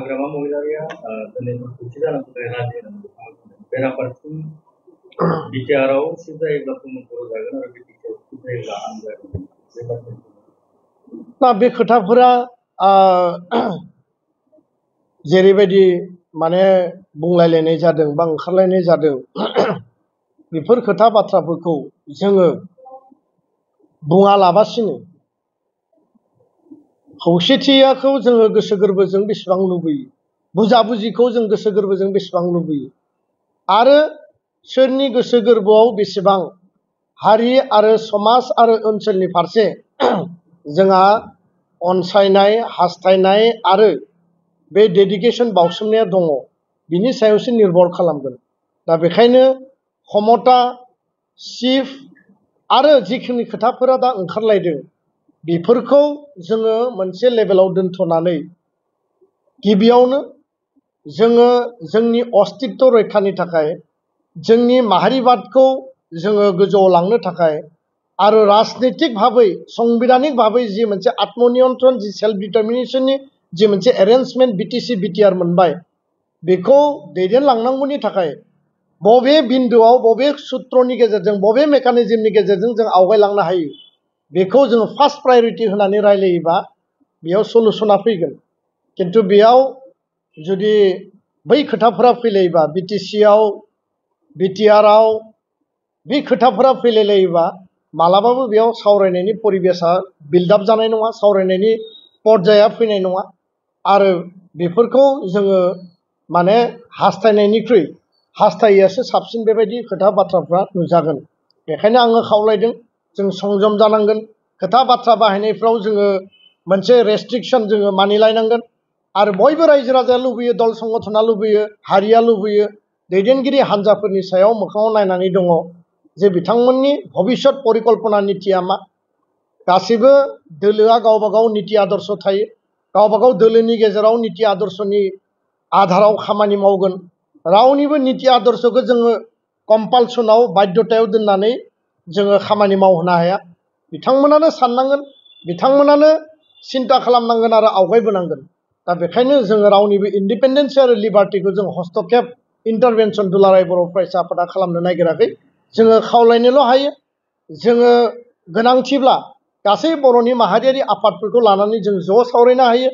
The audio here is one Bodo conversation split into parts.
हाग्रामा महिलारिया दिनै खौसे जानांगौ राजि होनांगौ बेराफारसेथिं बिटिआरआव सिट जायोब्ला बर' जागोन आरो बिटिसिआव सिट जायोब्ला आं जागोन बे बाथ्राखौ दा बे खोथाफोरा जेरैबायदि माने बुंलायलायनाय जादों बा ओंखारलायनाय जादों बेफोर खोथा बाथ्राफोरखौ जोङो बुङालाबासिनो खौसेथियाखौ जोङो गोसो गोरबोजों बेसेबां लुबैयो, बुजाबुजिखौ जों गोसो गोरबोजों बेसेबां लुबैयो आरो सोरनि गोसो गोरबोआव बेसेबां हारि आरो समाज आरो ओनसोलनि फारसे जोंहा अनसायनाय, हास्थायनाय आरो बे डेडिकेसन बावसोमनाया दङ, बिनि सायावसो निर्भर खालामगोन। दा बेखायनो क्षमता, सिफ आरो जिखिनि खोथाफोरा दा ओंखारलायदों बेफोरखौ जोङो मोनसे लेभेलाव दोनथ'नानै गिबियावनो जोङो जोंनि अस्तित्व रैखानि थाखाय, जोंनि माहारिबादखौ जोङो गोजौआव लांनो थाखाय आरो राजनितिक भाबै, संबिधानिक भाबै जि मोनसे आत्मनियन्त्रण, जि सेल्फ डिटारमिनेसननि जि मोनसे एरेन्जमेन्ट बिटिसि बिटिआर मोनबाय, बेखौ दैदेनलांनांगौनि थाखाय बबे बिन्दोआव, बबे सुत्रनि गेजेरजों, बबे मेकानिजमनि गेजेरजों जों आवगायलांनो हायो, बेखौ जोङो फार्स्ट प्रायरिटि होनानै रायलायोबा बेयाव सलुसना फैगोन। किन्तु बेयाव जुदि बै खोथाफोरा फैलायोबा बिटिसिआव, बिटिआरआव बे खोथाफोरा फैलायलायोबा मालाबाबो बेयाव सावरायनायनि परिबेसा बिल्डआप जानाय नङा, सावरायनायनि पर्याया फैनाय नङा आरो बेफोरखौ जोङो माने हास्थायनायनिख्रुइ हास्थायैयासो साबसिन बेबायदि खोथा बाथ्राफ्रा नुजागोन। बेखायनो आङो खावलायदों जों संजम जानांगोन, खोथा बाथ्रा बाहायनायफ्राव जोङो मोनसे रेस्ट्रिक्सन जोङो मानिलायनांगोन आरो बयबो रायजो राजाया लुबैयो, दल संगठना लुबैयो, हारिया लुबैयो, दैदेनगिरि हान्जाफोरनि सायाव मोखाङाव नायनानै दङ जे बिथांमोननि भबिष्यत परिकल्पना नितिया मा। गासैबो दोलोआ गावबा गाव निति आदर्श थायो, गावबा गाव दोलोनि गेजेराव निति आदर्शनि आधाराव खामानि मावगोन। रावनिबो निति आदर्शखौ जोङो कम्पालसनाव, बाध्यतायाव दोननानै जोङो खामानि मावहोनो हाया। बिथांमोनानो साननांगोन, बिथांमोनानो सिन्ता खालामनांगोन आरो आवगायबोनांगोन। दा बेखायनो जोङो रावनिबो इन्डिपेन्डेन्स आरो लिबार्टिखौ जों हस्तक्षेप, इन्टारभेनसन दुलाराय बर' फरायसा आफादा खालामनो नागिराखै। जोङो खावलायनोल' हायो। जोङो गोनांथिब्ला गासै बर'नि माहारियारि आफादफोरखौ लानानै जों ज' सावरायनो हायो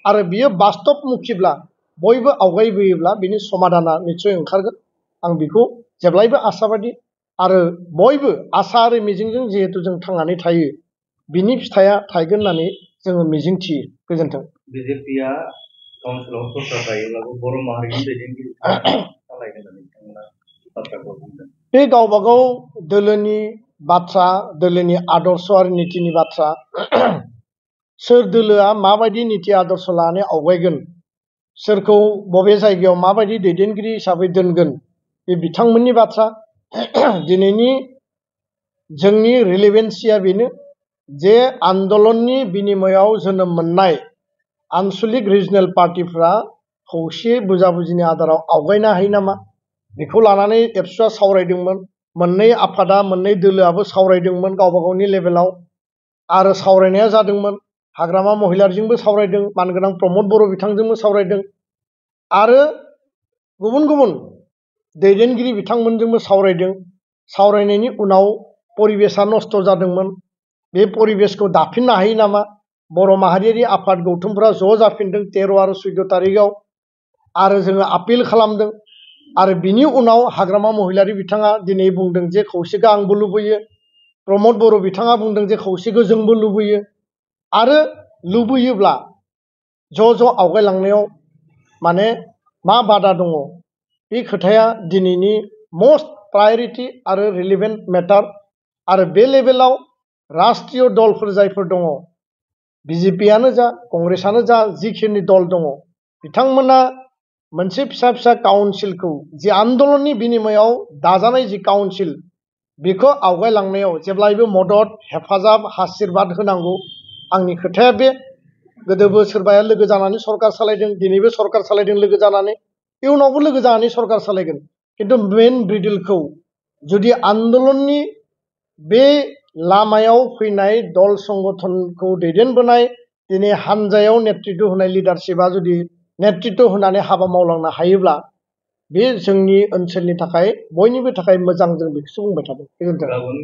आरो बियो बास्तबमुखिब्ला, बयबो आवगायबोयोब्ला बिनि समाधाना निस्सय ओंखारगोन। आं बेखौ जेब्लायबो आसाबादि आरो बयबो आसा आरो मिजिंजों जिहेतु जों थांनानै थायो, बिनि फिथाइया थायगोन होननानै जोङो मिजिंथियो। गोजोन्थों। बिजेपिआ काउन्सिलाव सरकार दायोब्लाबो बर' माहारिनि दैदेनगिरि सालायगोन होननानै बिथांमोना बाथ्राखौ बुंदों। बे गावबा गाव दोलोनि बाथ्रा, दोलोनि आदर्श आरो नितिनि बाथ्रा। सोर दोलोआ माबायदि निति आदर्श लानानै आवगायगोन, सोरखौ बबे जायगायाव माबायदि दैदेनगिरि हिसाबै दोनगोन, बे बिथांमोननि बाथ्रा। दिनैनि जोंनि रिलेभेन्सिया बेनो जे आन्दलननि बिनिमयाव जोनोम मोननाय आन्सलिक रिजनेल पार्टिफ्रा खौसे बुजाबुजिनि आधाराव आवगायनो हायो नामा, बेखौ लानानै एबसुआ सावरायदोंमोन। मोननै आफादा, मोननै दोलोआबो सावरायदोंमोन गावबा गावनि लेभेलाव आरो सावरायनाया जादोंमोन। हाग्रामा महिलारिजोंबो सावरायदों, मानगोनां प्रमद बर' बिथांजोंबो सावरायदों आरो गुबुन गुबुन दैदेनगिरि बिथांमोनजोंबो सावरायदों। सावरायनायनि उनाव परिबेसा नस्थ' जादोंमोन। बे परिबेसखौ दाफिननो हायो नामा, बर' माहारियारि आफाद गौथुमफोरा ज' जाफिनदों 13 आरो 14 तारिखआव आरो जोङो आपिल खालामदों आरो बिनि उनाव हाग्रामा महिलारि बिथाङा दिनै बुंदों जे खौसेखौ आंबो लुबैयो, प्रमद बर' बिथाङा बुंदों जे खौसेखौ जोंबो लुबैयो आरो लुबैयोब्ला ज' ज' आवगायलांनायाव माने मा बादा दङ, बे खोथाया दिनैनि मस्ट प्रायरिटि आरो रिलेभेन्ट मेटार। आरो बे लेभेलाव राष्ट्रीय दलफोर जायफोर दङ, बिजेपिआनो जा, कंग्रेसआनो जा, जिखिनि दल दङ, बिथांमोना मोनसे फिसा फिसा काउन्सिलखौ, जि आन्दलननि बिनिमयाव दाजानाय जि काउन्सिल, बेखौ आवगायलांनायाव जेब्लायबो मदद, हेफाजाब, आशीर्बाद होनांगौ। आंनि खोथाया बे, गोदोबो सोरबाया लोगो जानानै सरकार सालायदों, दिनैबो सरकार सालायदों लोगो जानानै, इयुनावबो लोगो जानानै सरकार सालायगोन। किन्तु मेन ब्रिडिलखौ जुदि आन्दलननि बे लामायाव फैनाय दल संगठनखौ दैदेनबोनाय दिनै हानजायाव नेतृत्व होनाय लिडारशिपआ जुदि नेतृत्व होनानै हाबा मावलांनो हायोब्ला बे जोंनि ओनसोलनि थाखाय बयनिबो थाखाय मोजां जों बेखौसो बुंबाय थादों। गोजोन्थों। गाबोन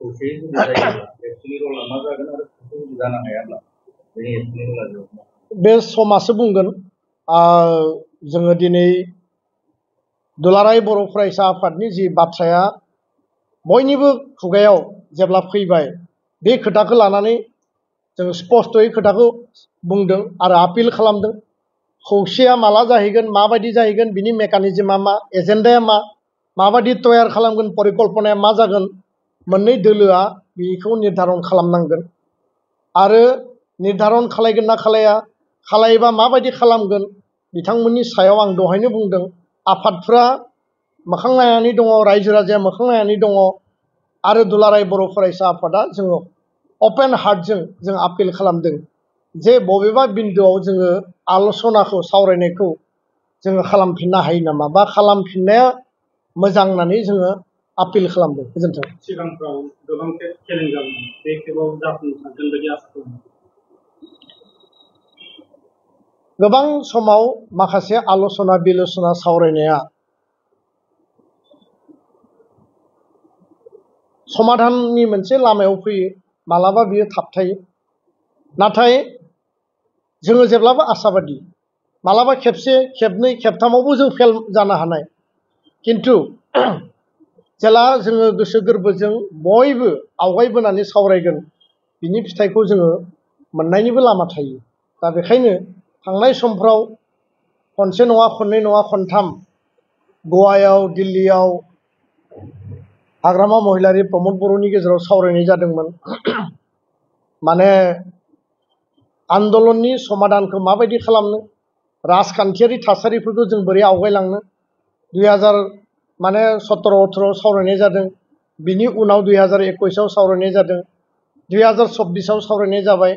खौसेयै जुदि जायोब्ला एबसुनि रला मा जागोन आरो खौसे जुदि जानो हायाब्ला जोंनि एबसुनि रला जोबगोन। बे समासो बुंगोन। जोङो दिनै दुलाराय बर' फरायसा आफादनि जि बाथ्राया बयनिबो खुगायाव जेब्ला फैबाय बे खोथाखौ लानानै जों स्पष्टयै खोथाखौ बुंदों आरो आपिल खालामदों। खौसेया माला जाहैगोन, माबायदि जाहैगोन, बिनि मेकानिजमा मा, एजेन्डाया मा, माबायदि तयार खालामगोन, परिकल्पनाया मा जागोन, मोननै दोलोआ बेखौ निर्धारन खालामनांगोन। आरो निर्धारन खालायगोन ना खालाया, खालायोबा माबायदि खालामगोन, बिथांमोननि सायाव आं दहायनो बुंदों आफादफ्रा मोखां नायनानै दङ, रायजो राजाया मोखां नायनानै दङ आरो दुलाराय बर' फरायसा आफादा जोङो अपेन हार्टजों जों आपिल खालामदों जे बबेबा बिन्दोआव जोङो आल'सनाखौ सावरायनायखौ जोङो खालामफिननो हायो नामा बा खालामफिननाया मोजां होननानै जोङो आपिल खालामदों। गोजोन्थों। सिगांफ्राव गोबां खेब चेलेन्ज जादोंमोन, बे खेबाव जाफुंसारगोन बायदि आसा खालामो। गोबां समाव माखासे आल'सना बिलोचना सावरायनाया समाधाननि मोनसे लामायाव फैयो, मालाबा बियो थाबथायो। नाथाय जोङो जेब्लाबो आसाबादि, मालाबा खेबसे खेबनै खेबथामावबो जों फेल जानो हानाय, किन्तु जेला जोङो गोसो गोरबोजों बयबो आवगायबोनानै सावरायगोन बिनि फिथाइखौ जोङो मोननायनिबो लामा थायो। दा बेखायनो थांनाय समफ्राव खनसे नङा, खननै नङा, खनथाम गवायाव, दिल्लीयाव हाग्रामा महिलारि प्रमद बर'नि गेजेराव सावरायनाय जादोंमोन। माने आन्दलननि समाधानखौ माबायदि खालामनो, राजखान्थियारि थासारिफोरखौ जों बोरै आवगायलांनो, 2017-18 सावरायनाय जादों। बिनि उनाव 2021आव सावरायनाय जादों, 2024आव सावरायनाय जाबाय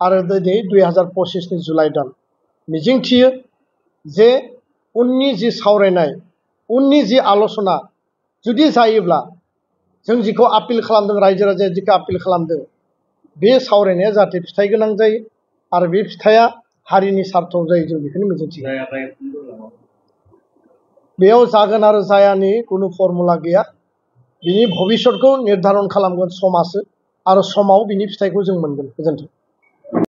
आरो दिनै 2025नि जुलाइ दान। मिजिंथियो जे उननि जि सावरायनाय, उननि जि आल'सना जुदि जायोब्ला जों जिखौ आपिल खालामदों, रायजो राजाया जिखौ आपिल खालामदों, बे सावरायनाया जाहाथे फिथाइ गोनां जायो आरो बे फिथाइया हारिनि सार्थआव जायो, जों बेखौनो मिजिंथियो। बेयाव जागोन आरो जायानि कुनु फर्मुला गैया। बिनि भबिष्यतखौ निर्धारन खालामगोन समासो आरो समाव बिनि फिथाइखौ जों मोनगोन। गोजोन्थों।